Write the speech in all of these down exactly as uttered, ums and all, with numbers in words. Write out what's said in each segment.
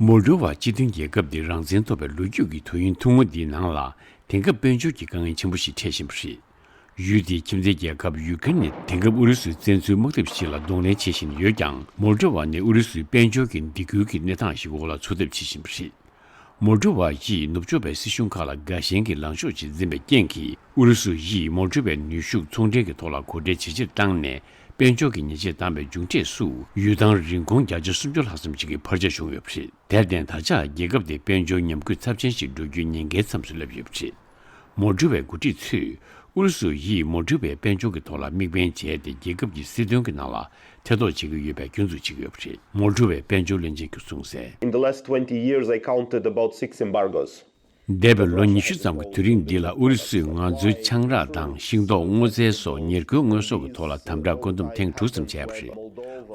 མོལ་ཌོ་ཝ་སྤྱི་མཐུན་རྒྱལ་ཁབ་འདི་རང་བཙན་ཐོབ་པའི་ལོ་རྒྱུས་ཀྱི་དུས་ཡུན་ཐུང་ངུ་འདིའི་ནང་ལ། དེང་སྐབས་དཔལ་འབྱོར་གྱི་དཀའ་ངལ་ཆེན་པོ་ཞིག་འཕྲད་བཞིན་པ་རེད། ཡུལ་དེའི་ཁྱིམ་མཚེས་རྒྱལ་ཁབ་ཡུ་ཀེན་ནི་དེང་སྐབས་ཨུ་རུ་སུའི་བཙན་འཛུལ་དམག་འཐབ་ཞིག་ལ་གདོང་ལེན་བྱེད་བཞིན་ཡོད་ཀྱང་། མོལ་ཌོ་ཝ་ནི་ཨུ་རུ་སུའི་དཔལ་འབྱོར་གྱི་སྡིགས་སྐུལ་གྱི་གནས་སྟངས་ཤིག་འོག་ལ་འཚོ་ཐབས་བྱེད་བཞིན་པ་རེད། མོལ་ཌོ་ཝ་ཡིས་ནུབ་ཕྱོགས་པའི་སྲིད་གཞུང་ཁག་ལ་དགའ་ཞེན་གྱི་ལངས་ཕྱོགས་ཤིག་འཛིན་པའི་རྐྱེན་གྱིས། ཨུ་རུ་སུ་ཡིས་མོལ་ཌོ་ཝའི་ནུས་ཤུགས་ཚོང་འབྲེལ་གྱི་ཐོག་ལ་གོ་སྒྲིལ་ཇེ་ཆེར་བཏང་ནས། དཔལ་འབྱོར་གྱི་ཉེས་ཆད་བཏང་བའི་མཇུག་འབྲས་སུ། ཡུལ་ཐང་རིན་གོང་བརྒྱ་ཆ་སུམ་ཅུ་ལྷག་ཙམ་ཞིག་གི་འཕར་ཆ་བྱུང་ཡོད་པ་རེད། དེར་བརྟེན། ད་ཆ་རྒྱལ་ཁབ་དེའི་དཔལ་འབྱོར་ཉམས་རྒུད་ཚབས་ཆེན་ཞིག་འགྲོ་རྒྱུའི་ཉེན་ཁའི་མཚམས་སུ་སླེབས་ཡོད་པ་རེད། མོལ་ཌོ་ཝའི་འགོ་ཁྲིད་ཚོས། ཨུ་རུ་སུ་ཡིས་མོལ་ཌོ་ཝའི་དཔལ་འབྱོར་གྱི་ཐོག་ལ་དམིགས་འབེན་བྱས་ཏེ། རྒྱལ་ཁབ་ཀྱི་སྲིད་དོན་གྱི་ནང་ལ་ཐེ་གཏོགས་བྱེད་ཀྱི་ཡོད་པའི་སྐྱོན་འཛུགས་བྱེད་ཀྱི་ཡོད་པ་རེད། མོལ་ཌོ་ཝའི་དཔལ་འབྱོར་བློན་ཆེན་གྱིས་གསུངས་གསལ། In the last twenty years, I counted about six embargoes. འདས་པའི་ལོ་ཉི་ཤུ་ཙམ་གྱི་དུས་རིང་འདི་ལ། ཨུ་རུ་སུས་ང་ཚོའི་ཆང་རག་དང་ཤིང་ཏོག་སྔོ་ཚལ་སོགས་ཉེར་མཁོའི་དངོས་ཟོག་གི་ཐོག་ལ་དམ་དྲག་བཀོད་འདོམས་ཐེངས་དྲུག་ཙམ་བྱས་པ་རེད།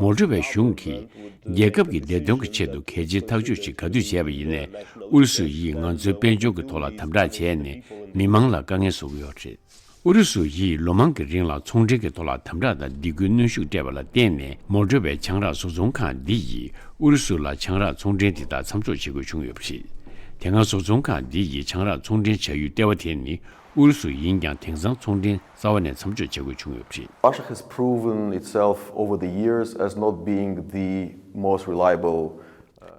མོལ་ཌོ་ཝའི་གཞུང་གིས་རྒྱལ་ཁབ་ཀྱི་བདེ་དོན་གྱི་ཆེད་དུ་གལ་ཆེའི་ཐག་གཅོད་ཅིག་ག་དུས་བྱས་པ་ཡིན་ནའི། ཨུ་རུ་སུ་ཡིས་ང་ཚོའི་དཔལ་འབྱོར་གྱི་ཐོག་ལ་དམ་དྲག་བྱས་ནས། མི་མང་ལ་དཀའ་ངལ་བཟོ་གི་ཡོད་རེད། ཨུ་རུ་སུ་ཡིས་ལོ་མང་གི་རིང་ལ་ཚོང་འབྲེལ་གྱི་ཐོག་ལ་དམ་དྲག་དང་སྡིགས་སྐུལ་གནོན་ཤུགས་སྤྲད་པ་ལ་བརྟེན་ནས། མོལ་ཌོ་ཝའི་ཆང་རག་བཟོ་ཚོང་ཁང་འདི་ཡིས་ཨུ་རུ་སུ་ལ་ཆང་རག་ཚོང་འབྲེལ་འདི་དག་མཚམས་འཇོག་བྱེད་དགོས་བྱུང་ཡོད་པ་རེད། དེ་སྔ་བཟོ་ཚོང་ཁང་འདི་ཡི་ཆང་རག་ཚོང་འབྲེལ་བྱ་ཡུལ་ལྟེ་བ་དེ་ནི་ཨུ་རུ་སུ་ཡིན་ཀྱང་། དེང་སང་ཚོང་འབྲེལ་རྩ་བ་ནས་མཚམས་འཇོག་བྱེད་དགོས་བྱུང་ཡོད་པ་རེད། Russia has proven itself over the years as not being the most reliable.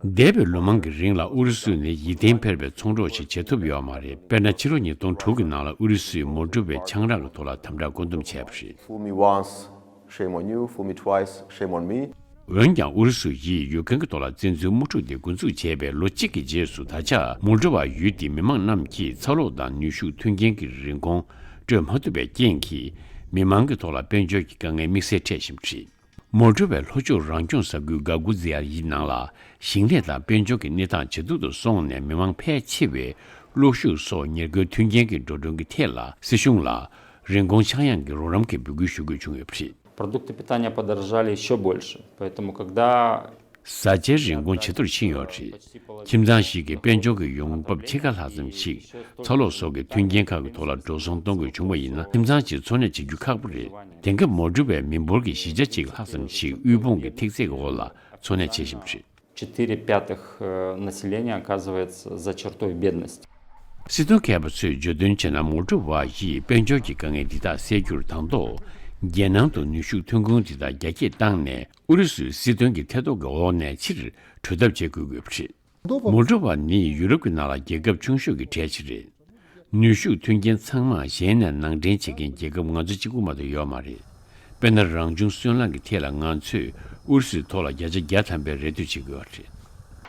འདས་པའི་ལོ་མང་གི་རིང་ལ་ཨུ་རུ་སུ་ནི་ཡིད་བརྟན་འཕེར་བའི་ཚོང་གྲོགས་ཤིག་བྱེད་ཐུབ་ཡོད་མ་རེད། དཔེར་ན། ཕྱི་ལོ་ཉིས་སྟོང་དྲུག་གི་ནང་ལ་ཨུ་རུ་སུས་མོལ་ཌོ་ཝའི་ཆང་རག་གི་ཐོག་ལ་དམ་དྲག་བཀོད་འདོམས་བྱས་པ་རེད། Fool me once, shame on you. Fool me twice, shame on me. འོན་ཀྱང་། ཨུ་རུ་སུ་ཡིས་ཡུ་ཀེན་གྱི་ཐོག་ལ་བཙན་འཛུལ་དམག་འཁྲུག་དེ་འགོ་འཛུགས་བྱས་པའི་ལོ་གཅིག་གི་རྗེས་སུ། ད་ཆ་མོལ་ཌོ་ཝ་ཡུལ་དེའི་མི་མང་རྣམས་ཀྱིས་ཚ་སློབ་དང་ནུས་ཤུགས་མཐུན་རྐྱེན་གྱི་རིན་གོང་སྤྲོད་མ་ཐུབ་པའི་རྐྱེན་གྱིས། མི་མང་གི་ཐོག་ལ་དཔལ་འབྱོར་གྱི་དཀའ་ངལ་དམིགས་བསལ་འཕྲད་བཞིན་པ་རེད། མོལ་ཌོ་ཝའི་ལྷོ་ཕྱོགས་རང་སྐྱོང་ས་ཁུལ་ག་གུ་ཛི་ཡ་ཡི་ནང་ལ། ཞིང་ལས་དང་དཔལ་འབྱོར་གྱི་གནས་སྟངས་ཇེ་སྡུག་ཏུ་སོང་ནས། མི་མང་ཕལ་ཆེ་བས་གློག་ཤུགས་སོགས་ཉེར་མཁོའི་མཐུན་རྐྱེན་གྱི་འགྲོ་གྲོན་གྱི་ཐད་ལ། སྲིད་གཞུང་ལ་རིན་གོང་ཆག་ཡང་གི་རོགས་རམ་གྱི་འབོད་སྐུལ་ཞུ་དགོས་བྱུང་ཡོད་པ་རེད། Продукты питания подорожали ещё больше. Поэтому, когда བཟའ་བཅའི་རིན་གོང་ཇེ་མཐོར་ཕྱིན་ཡོད་རེད། ཁྱིམ་ཚང་ཞིག་གི་དཔལ་འབྱོར་གྱི་ཡོང་འབབ་ཕྱེད་ཀ་ལྷག་ཙམ་ཞིག་ཚ་གློག་སོགས་ཀྱི་མཐུན་རྐྱེན་ཁག་གི་ཐོག་ལ་འགྲོ་སོང་གཏོང་དགོས་བྱུང་བ་ཡིན་ན། ཁྱིམ་ཚང་གཅིག་འཚོ་གནས་བྱེད་རྒྱུ་ཁག་པོ་རེད། དེང་སྐབས་མོལ་ཌོ་ཝའི་མི་འབོར་གྱི་བཞི་ཆ་གཅིག་ལྷག་ཙམ་ཞིག་དབུལ་ཕོངས་ཀྱི་ཐེག་ཚད་ཀྱི་འོག་ལ་འཚོ་གནས་བྱེད་བཞིན་པ་རེད། Четыре пятых, э, населения оказывается за чертой бедности. སྲིད་དོན་མཁས་པ་ཚོས་བརྗོད་དོན་བྱས་ན། མོལ་ཌོ་ཝ་ཡིས་དཔལ་འབྱོར་གྱི་དཀའ་ངལ་འདི་དག་སེལ་རྒྱུར། དང་ཐོག་རྒྱལ་ནང་དུ་ནུས་ཤུགས་ཐོན་ཁུངས་འདི་དག་རྒྱ་སྐྱེད་བཏང་ནས། ཨུ་རུ་སུའི་སྲིད་དོན་གྱི་ཐེ་གཏོགས་ཀྱི་འོག་ནས་ཕྱིར་བྲོས་ཐབས་བྱེད་དགོས་དགོས་པ་རེད། མོལ་ཌོ་ཝ་ནི་ཡུ་རོབ་ཀྱི་ནང་ལ་རྒྱལ་ཁབ་ཆུང་ཤོས་ཀྱི་གྲས་ཤིག་རེད། ནུས་ཤུགས་མཐུན་རྐྱེན་ཚང་མ་གཞན་ནས་ནང་འདྲེན་བྱེད་མཁན་རྒྱལ་ཁབ་ང་ཚོ་གཅིག་པུ་མ་གཏོགས་ཡོད་མ་རེད། དཔེར་ན། རང་བྱུང་སོལ་རླངས་ཀྱི་ཐད་ལ་ང་ཚོས་ཨུ་རུ་སུའི་ཐོག་ལ་བརྒྱ་ཆ་བརྒྱ་ཐམ་པའི་རེ་ལྟོས་བྱེད་ཀྱི་ཡོད་རེད།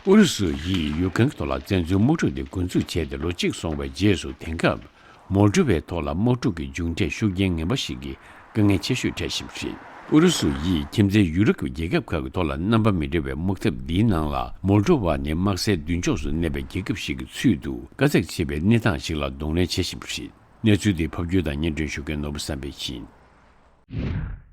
ཨུ་རུ་སུ་ཡིས་ཡུ་ཀེན་གྱི་ཐོག་ལ་བཙན་འཛུལ་དམག་འཁྲུག་དེ་འགོ་འཛུགས་བྱས་ཏེ་ལོ་གཅིག་སོང་བའི་རྗེས་སུ། དེང་སྐབས་མོལ་ཌོ་ཝའི་ཐོག་ལ་དམག་འཁྲུག་གི་མཇུག་འབྲས་ཤུགས་རྐྱེན་ངན་པ་ཞིག་གི་དཀའ་ངལ་ཆེ་ཤོས་འཕྲད་བཞིན་པ་རེད། ཨུ་རུ་སུ་ཡིས་ཁྱིམ་མཚེས་ཡུ་རོབ་ཀྱི་རྒྱལ་ཁབ་ཁག་གི་ཐོག་ལ་རྣམ་པ་མི་འདྲ་བའི་དམག་འཐབ་འདིའི་ནང་ལ། མོལ་ཌོ་ཝ་ནི་དམག་སའི་མདུན་ཕྱོགས་སུ་གནས་པའི་རྒྱལ་ཁབ་ཞིག་གི་ཚུལ་དུ། དཀའ་ཚེགས་ཆེ་བའི་གནས་སྟངས་ཤིག་ལ་གདོང་ལེན་བྱེད་བཞིན་པ་རེད། གནས་ཚུལ་འདི་ཕབ་སྒྱུར་དང་སྙན་སྒྲོན་ཞུ་མཁན་ནོར་བུ་བསམ་འཕེལ་ཡིན།